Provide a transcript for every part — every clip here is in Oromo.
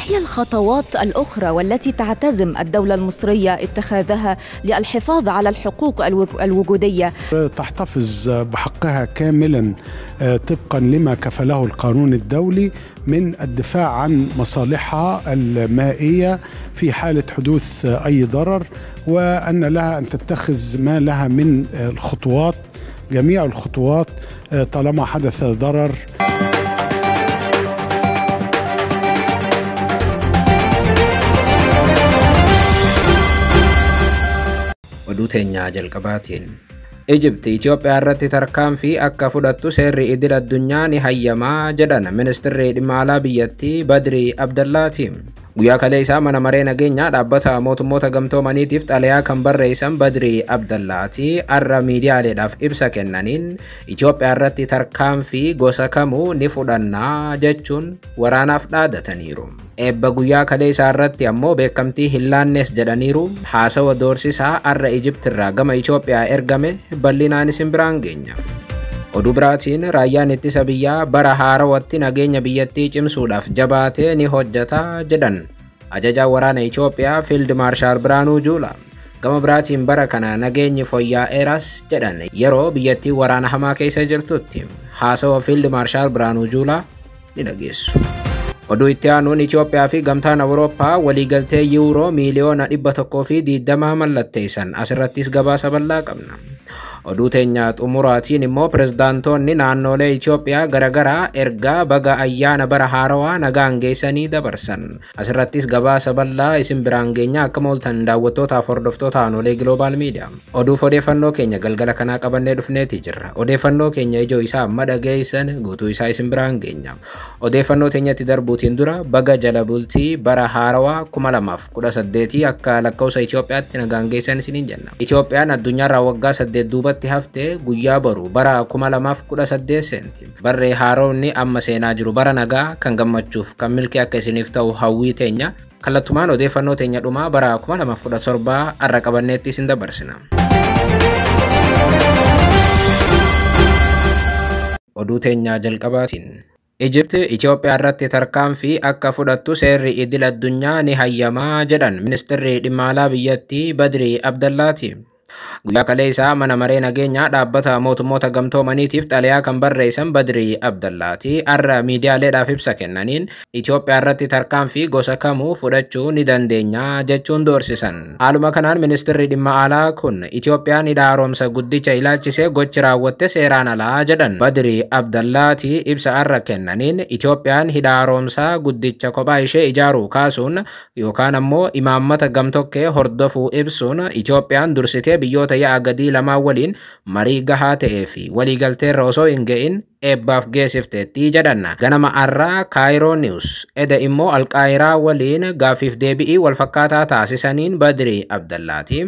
هي الخطوات الأخرى والتي تعتزم الدولة المصرية اتخاذها للحفاظ على الحقوق الوجودية؟ تحتفظ بحقها كاملا طبقا لما كفله القانون الدولي من الدفاع عن مصالحها المائية في حالة حدوث أي ضرر، وأن لها أن تتخذ ما لها من الخطوات، جميع الخطوات طالما حدث ضرر. Oduu teenyaa jalqabaatiin Ijipti Itoophiyaa irratti tarkaanfii akka fudhattu seerri idil addunyaa ni hayyamaa jedhan ministirri dhimma alaa biyyattii Badrii Abdallaati. Guyyaa kalee isaa mana maree nageenyaa dhaabbata mootummoota gamtoomaniitiif xalayaa kan barreessan Badrii Abdallaati har'a miidiyaaleedhaaf ibsa kennaniin Itoophiyaa irratti tarkaanfii gosa kamuu ni fudhannaa jechuun waraanaaf dhaadataniiru. Eebba guyyaa kalee isaa irratti ammoo beekamtii hin laannes jedhaniiru. Haasawa doorsisaa har'a Ijiptirraa gama Itoophiyaa ergame bal'inaan isin biraan geenya. Oduu biraatiin raayyaan ittisa biyyaa bara haarawatti nageenya biyyattii cimsuudhaaf jabaatee ni hojjeta jedhan ajajaa waraana Itoophiyaa Fiild Maarshaal Biraanuu Juulaa. Gama biraatiin bara kana nageenyi fooyya'eeras jedhan yeroo biyyattii waraana hamaa keessa jirtutti. Haasawa Fiild Maarshaal Biraanuu Juulaa ni dhageessu. Oduu itti aanuun Itoophiyaa fi gamtaan Awurooppaa waliigaltee yuuroo miiliyoona 120 mallatteessan. Asirrattis gabaasa bal'aa qabna. Oduu teenya xumuraatiin immoo pirezidaantoonni naannolee Itoophiyaa garaagaraa ergaa baga ayyaana bara haarawaa nagaan geessanii dabarsan. Asirrattis gabaasa bal'aa isin biraan geenya. Akka mooltan daawwattootaaf hordoftoota aanolee Global Media. Oduuf odeeffannoo keenya galgala kanaa qabannee dhufneeti jirra. Odeeffannoo keenya ijoo isaa amma dhageessan guutuu isaa isin biraan geenya. Odeeffannoo teenyatti darbuutiin dura baga jala bultii bara haarawaa 2018 akka lakkoofsa Itoophiyaatti nagaan geessan isiniin jenna. Itoophiyaan addunyaarraa waggaa 8 duubatti haftee guyyaa boru bara 2018 seenti. Barree haaromni amma seenaa jiru bara nagaa kan gammachuuf kan milkii akka isiniif ta'u hawwii teenya. Kallattumaan odeeffannoo teenya dhumaa bara 2017 har'a qabanneetti isin dabarsina. Oduu teenya jalqabaatiin Ijipti Itoophiyaa irratti tarkaanfii akka fudhattu seerri idil addunyaa ni hayyamaa jedhan ministirri dhimma alaa biyyattii Badrii Abdallaati. Guyyaa kalee isaa mana maree nageenyaa dhaabbata mootummoota gamtoomaniitiif xalayaa kan barreessan Badrii Abdallaati har'a miidiyaaleedhaaf ibsa kennaniin Itoophiyaa irratti tarkaanfii gosa kamuu fudhachuu ni dandeenya jechuun doorsisan. Haaluma kanaan ministirri dhimma alaa kun Itoophiyaan hidha haaromsa guddicha ilaalchisee gochi raawwatte seeraan alaa jedhan. Badrii Abdallaati ibsa har'a kennaniin Itoophiyaan hidha haaromsaa guddicha kophaa ishee ijaaruu kaasuun yookaan ammoo imaammata gamtokkee hordofuu ibsuun Itoophiyaan dursitee biyyoota ya'a gadii lamaan waliin marii gahaa ta'ee fi waliigalteerra osoo hin ga'in eebbaaf geessifteetti jedhan. Ganama har'aa Kaayiroo News eda immoo Alqaayiraa waliin gaaffiif deebi'ii walfakkaataa taasisaniin Badrii Abdallaati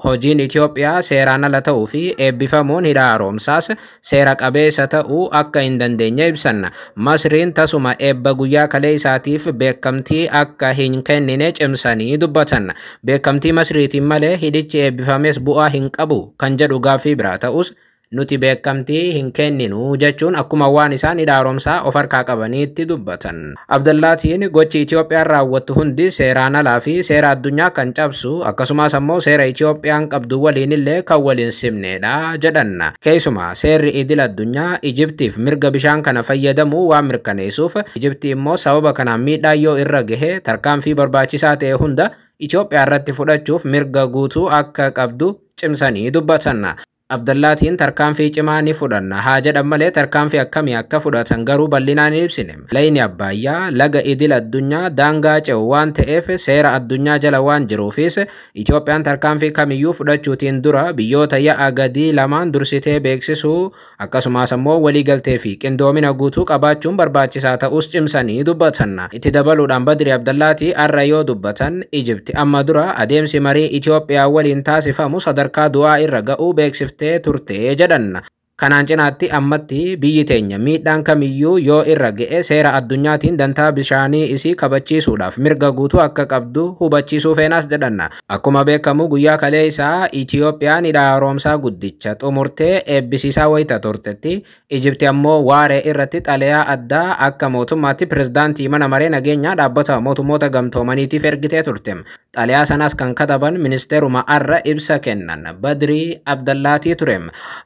hojiin Itoophiyaa seeraan ala ta'uu fi eebbifamuun hidha haaromsaas seera qabeessa ta'uu akka hin dandeenye ibsan. Masriin tasuma eebba guyyaa kalee isaatiif beekamtii akka hin kennine cimsanii dubbatan. Beekamtii Masriitiin malee hidhichi eebbifames bu'aa hin qabu kan jedhu gaaffii biraa ta'us nuti beekamtii hin kenninu jechuun akkuma waan isaan hidha haaromsaa of harkaa qabaniitti dubbatan. Abdallaatiin gochi Itoophiyaan raawwattu hundi seeraan alaa fi seera addunyaa kan cabsu akkasumas ammoo seera Itoophiyaan qabdu waliin illee kan waliin simneedha jedhan. Keessumaa seerri idil addunyaa Ijiptiif mirga bishaan kana fayyadamuu waan mirkaneessuuf Ijipti immoo sababa kanaan miidhaa yoo irra gahe tarkaanfii barbaachisaa ta'e hunda Itoophiyaa irratti fudhachuuf mirga guutuu akka qabdu cimsanii dubbatan. Abdallaatiin tarkaanfii cimaa ni fudhanna haa jedhan malee tarkaanfii akkamii akka fudhatan garuu bal'inaan hin ibsine. Layni Abbaayyaa laga idil addunyaa daangaa ce'u waan ta'eef seera addunyaa jala waan jiruufis Itoophiyaan tarkaanfii kamiyyuu fudhachuutiin dura biyyoota ya'a gadii lamaan dursitee beeksisuu akkasumas ammoo waliigaltee fi qindoomina guutuu qabaachuun barbaachisaa ta'us cimsanii dubbatan. Itti dabaluudhaan Badrii Abdallaatii har'a yoo dubbatan Ijipti amma dura adeemsi marii Itoophiyaa waliin taasifamu sadarkaa du'aa irra ga'uu beeksifte turte jedhan. Kanaan cinaatti ammatti biyyi teenya miidhaan kamiyyuu yoo irra ga'e seera addunyaatiin dantaa bishaanii isii kabachiisuudhaaf mirga guutuu akka qabdu hubachiisuu feenaas jedhanna. Akkuma beekamu guyyaa kaleessaa Itiyoophiyaan hidha haaromsaa guddicha xumurtee eebbisiisaa wayita turtetti Ijipti ammoo waaree irratti xalayaa addaa akka mootummaatti pirezidaantii mana maree nageenyaa dhaabbata mootummoota gamtoomaniitiif ergitee turte. Xalayaa sanas kan kataban ministeeruma arra ibsa kennan Badrii Abdallaatii ture.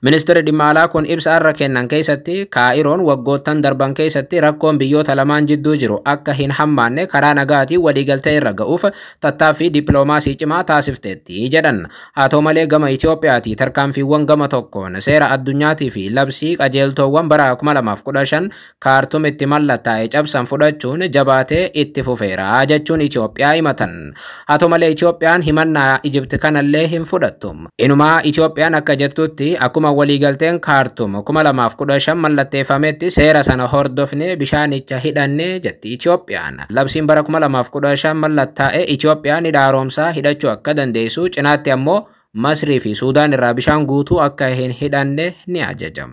Ministeerri dhimma alaa kun ibsa arra kennan keessatti Kaa'iroon waggoottan darban keessatti rakkoon biyyoota lamaan jidduu jiru akka hin hammaanne karaa nagaatiin waliigaltee irra ga'uuf tattaaffii dippiloomaasii cimaa taasifteetti jedhan. Haa ta'u malee gama Itiyoophiyaatii tarkaanfiiwwan gama tokkoon seera addunyaatii fi labsii qajeeltoowwan bara 2015 Kaartum itti mallattaa'e cabsan fudhachuun jabaatee itti fufeera jechuun Itiyoophiyaa himatan. Haa ta'u malee Itiyoophiyaan himannaa Ijipti kanallee hin fudhattu. Inumaa Itiyoophiyaan akka jettutti akkuma waliigalteen Kaartum 2015 mallatteeffametti seera sana hordofnee bishaanicha hidhanne jetti Itiyoophiyaan. Labsiin bara 2015 mallattaa'e Itiyoophiyaan hidha haaromsaa hidhachuu akka dandeessu cinaatti ammoo Masrii fi Suudaan irraa bishaan guutuu akka hin hidhanne ni ajaja.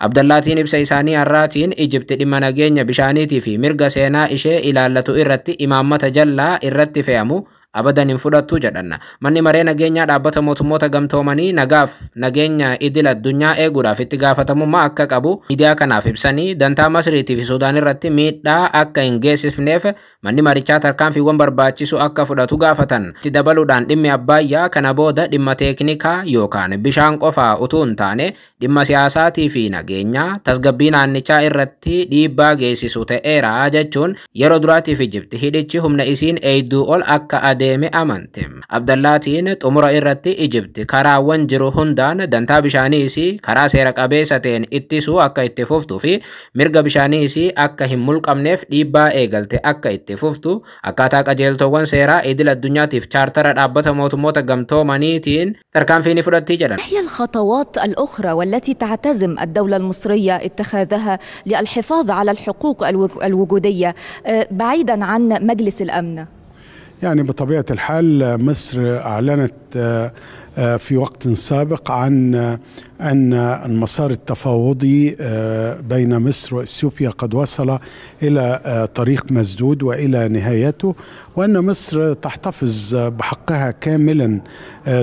Abdallaatiin ibsa isaanii har'aatiin Ijipti dhimma nageenya bishaaniitii fi mirga seenaa ishee ilaallatu irratti imaammata jallaa irratti fe'amu abadan hin fudhattu jedhan. Manni maree nageenyaa dhaabbata mootummoota gamtoomanii nagaaf nageenya idil addunyaa eeguudhaaf itti gaafatamummaa akka qabu miidiyaa kanaaf ibsanii dantaa Masriitii fi Suudaan irratti miidhaa akka hin geessifneef manni marichaa tarkaanfiiwwan barbaachisu akka fudhatu gaafatan. Itti dabaluudhaan dhimmi Abbaayyaa kana booda dhimma teeknikaa yookaan bishaan qofaa utuu hin taane dhimma siyaasaatii fi nageenyaa tasgabbii naannichaa irratti dhiibbaa geessisu ta'eera jechuun yeroo duraatiif Ijipti hidhichi humna isiin eeyduu ol akka adeeme amante. Abdallaatiin xumura irratti Ijipti karaawwan jiru hundaan dantaa bishaanii isii karaa seera qabeessa ta'een ittisuu akka itti fuftuu fi mirga bishaanii isii akka hin mulqamneef dhiibbaa eegalte akka itti fuftu akkaataa qajeeltowwan seeraa idil addunyaatiif chaartara dhaabbata mootummoota gamtoomaniitiin tarkaanfii ni fudhatti jedhan. ما هي الخطوات الأخرى والتي تعتزم الدولة المصرية اتخاذها للحفاظ على الحقوق الوجودية بعيدا عن مجلس الأمن؟ يعني بطبيعة الحال مصر أعلنت في وقت سابق عن أن المسار التفاوضي بين مصر وإثيوبيا قد وصل إلى طريق مسدود وإلى نهايته، وأن مصر تحتفظ بحقها كاملا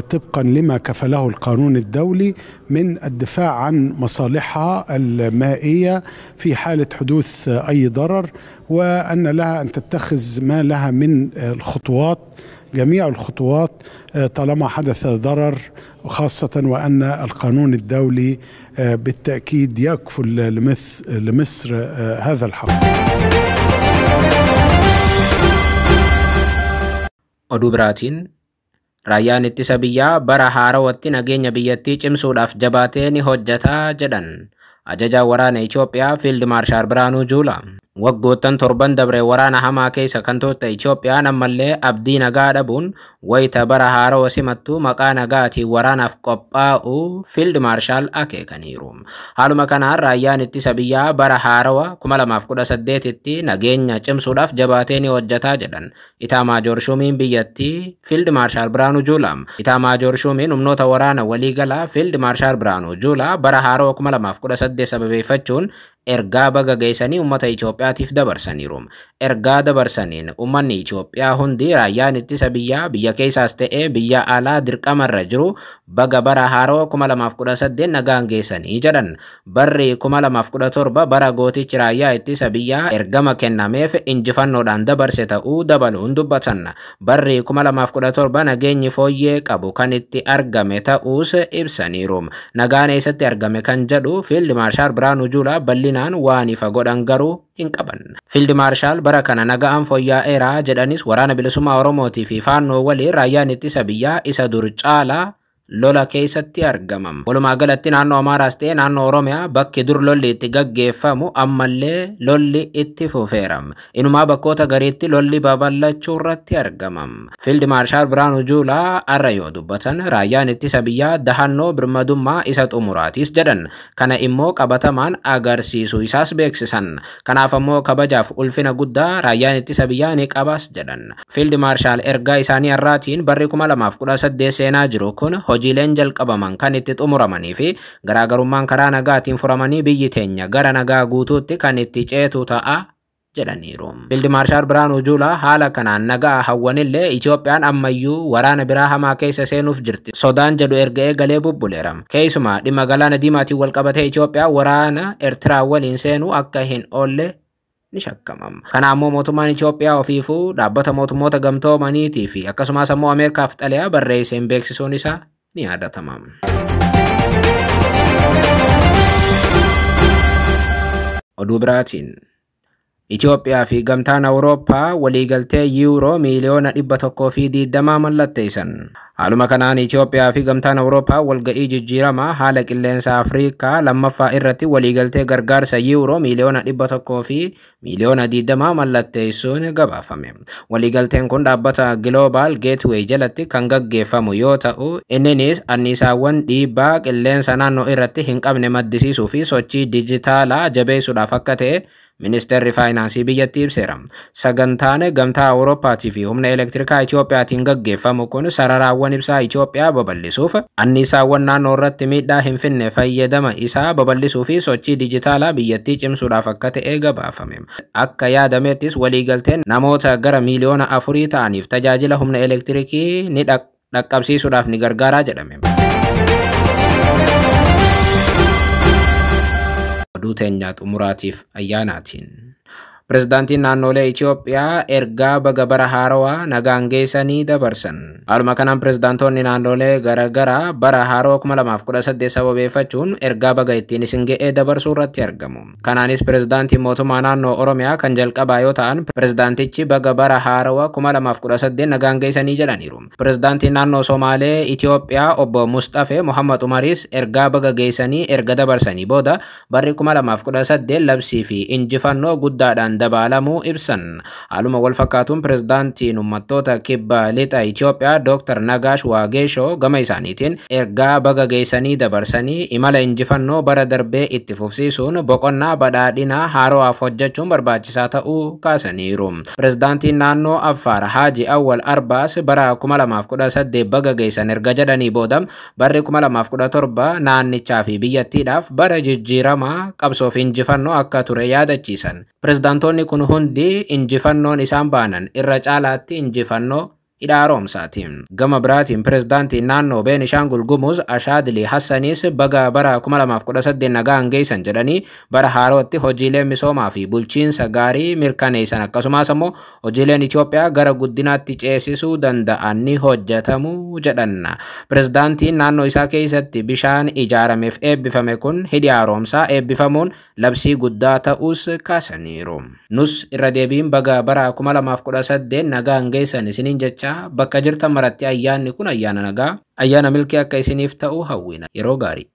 طبقا لما كفله القانون الدولي من الدفاع عن مصالحها المائية في حالة حدوث أي ضرر، وأن لها أن تتخذ ما لها من الخطوات، جميع الخطوات طالما حدث ضرر، خاصة وأن القانون الدولي بالتأكيد يكفل لمصر هذا الحق. Oduu biraatiin raayyaan ittisa biyyaa bara haarawatti nageenya biyyattii cimsuudhaaf jabaatee ni hojjeta jedhan ajajaa waraana Itoophiyaa Fiild Maarshaal Biraanuu Juulaa. Waggoottan torban dabre waraana hamaa keessa kan turte Itoophiyaan ammallee abdii nagaa dhabuun wayita bara haarawa simattu maqaa nagaatiin waraanaaf qophaa'u Fiild Maarshaal akeekaniiru. Haaluma kanaan raayyaan ittisa biyyaa bara haarawa 2018tti nageenya cimsuudhaaf jabaatee ni hojjetaa jedhan Itaamaajoor Shuumiin biyyattii Fiild Maarshaal Biraanuu Juulaa. Itaamaajoor Shuumiin humnoota waraana waliigalaa Fiild Maarshaal Biraanuu Juulaa bara haarawa 2018 sababeeffachuun ergaa baga geessanii uummata Itoophiyaatiif dabarsaniiru. Ergaa dabarsaniin uummanni Itoophiyaa hundi raayyaan ittisa biyyaa biyya keessaas ta'ee biyya alaa dirqamarra jiru baga bara haarawa 2018 nagaan geessanii jedhan. Barri 2017 bara gootichi raayyaa ittisa biyyaa ergama kennameef injifannoodhaan dabarse ta'uu dabaluun dubbatan. Barri 2017 nageenyi fooyyee qabu kan itti argame ta'uus ibsaniiru. Nagaan eessatti argame kan jedhu Fiild Maarshaal Biraanuu Juulaa bal'inaan waan ifa godhan garuu hin qaban. Fiild Maarshaal bara kana nagaan fooyya'eera jedhanis waraana bilisummaa Oromootii fi Faannoo waliin raayyaan ittisa biyyaa isa dur caalaa lola keessatti argamam. Walumaa galatti naannoo Amaaraas ta'e naannoo Oromiyaa bakki dur lolli itti gaggeeffamu ammallee lolli itti fufeera. Inumaa bakkoota gariitti lolli babal'achuu irratti argamam. Fiild Maarshaal Biraanuu Juulaa har'a yoo dubbatan raayyaan ittisa biyyaa dahannoo birmadummaa isa xumuraatis jedhan. Kana immoo qabatamaan agarsiisuu isaas beeksisan. Kanaaf ammoo kabajaaf ulfina guddaa raayyaan ittisa biyyaa ni qabas jedhan. Fiild Maarshaal ergaa isaanii har'aatiin barri 2018 seenaa jiru kun hojiileen jalqabaman kan itti xumuramanii fi garaagarummaan karaa nagaatiin furamanii biyyi teenya gara nagaa guutuutti kan itti ceetu ta'a jedhaniiru. Fiild Maarshaal Biraanuu Juulaa haala kanaan nagaa hawwanillee Itoophiyaan ammayyuu waraana biraa hamaa keessa seenuuf jirti. Sodaan jedhu erga eegalee bubbuleera. Keessumaa dhimma galaana diimaatiin wal qabatee Itoophiyaan waraana Eertiraa waliin seenuu akka hin oolle ni shakkama. Kana ammoo mootummaan Itoophiyaa ofiifuu dhaabbata mootummoota gamtoomaniitii fi akkasumas ammoo Ameerikaaf xalayaa barreesseen beeksisuun isaa ni yaadatama. Oduu biraatiin Itoophiyaa fi gamtaan Awurooppaa waliigaltee yuuroo miiliyoona 120 mallatteessan. Haaluma kanaan Itoophiyaa fi gamtaan Awurooppaa walga'ii jijjiiramaa haala qilleensa Afrikaa lammaffaa irratti waliigaltee gargaarsa yuuroo miiliyoona 100 fi miiliyoona 20 mallatteessuun gabaafame. Waliigalteen kun dhaabbata Global Gateway jalatti kan gaggeeffamu yoo ta'u, inninis anniisaawwan dhiibbaa qilleensa naannoo irratti hin qabne maddisiisuu fi sochii dijitaalaa jabeessuudhaaf akka ta'e Ministeerri Faayinaansii biyyattii ibseera. Sagantaan gamtaa Awurooppaatii fi humna elektirikaa Itoophiyaatiin gaggeeffamu kun sararaawwan ibsaa Itoophiyaa babal'isuuf, anniisaawwan naannoo irratti miidhaa hin finne fayyadama isaa babal'isuu fi sochii dijitaalaa biyyattii cimsuudhaaf akka ta'e gabaafame. Akka yaadamettis waliigalteen namoota gara miiliyoona 4 ta'aniif tajaajila humna elektirikii ni dhaqqabsiisuudhaaf ni gargaaraa jedhame. Oduu teenyaa xumuraatiif ayyaanaatiin. Pireezidaantiin naannolee Itoophiyaa ergaa baga bara haarawaa nagaan geessanii dabarsan. Haaluma kanaan pireezidaantoonni naannolee garaagaraa bara haarawaa 2018 sababeeffachuun ergaa baga ittiin isin ga'ee dabarsuu irratti argamu. Kanaanis pireezidaantiin mootummaa naannoo Oromiyaa kan jalqabaa yoo ta'an pireezidaantichi baga bara haarawaa 2018 nagaan geessanii jedhaniiru. Pireezidaantiin naannoo Somaalee Itoophiyaa obbo Musxafee Mohammad Umaris ergaa baga geessanii erga dabarsanii booda barri 2018 labsii fi injifannoo guddaadhaan dabaalamuu ibsan. Haaluma wal fakkaatuun pireezidaantiin uummattoota kibba lixa Itoophiyaa Dr. Nagaash Waageeshoo gama isaaniitiin ergaa baga geessanii dabarsanii imala injifannoo bara darbee itti fufsiisuun boqonnaa badhaadhinaa haarawaaf hojjechuun barbaachisaa ta'uu kaasaniiru. Pireezidaantiin naannoo Affaar Haaji Awwal Arbaas bara 2018 baga geessan erga jedhanii booda barri 2017 naannichaa fi biyyattiidhaaf bara jijjiiramaa qabsoof injifannoo akka ture yaadachiisan. Pireezidaantoonni kun hundi injifannoon isaan baanan irra caalaatti injifannoo hidha haaromsaati. Gama biraatiin pireezidaantiin naannoo Beenishaangul Gumuz Ashaadilii Hassaniis baga bara 2018 nagaan geessan jedhanii bara haarootti hojiilee misoomaa fi bulchiinsa gaarii mirkaneessan akkasumas ammoo hojiileen Itoophiyaa gara guddinaatti ceesisuu danda'an ni hojjetamu jedhan. Pireezidaantiin naannoo isaa keessatti bishaan ijaarameef eebbifame kun hidhi haaromsaa eebbifamuun labsii guddaa ta'uus kaasaniiru. Nus irra deebiin baga bara 2018 nagaan geessan isiniin jecha bakka jirtan maratti ayyaanni kun ayyaana nagaa, ayyaana milkii akka isiniif ta'u hawwina. Yeroo gaarii.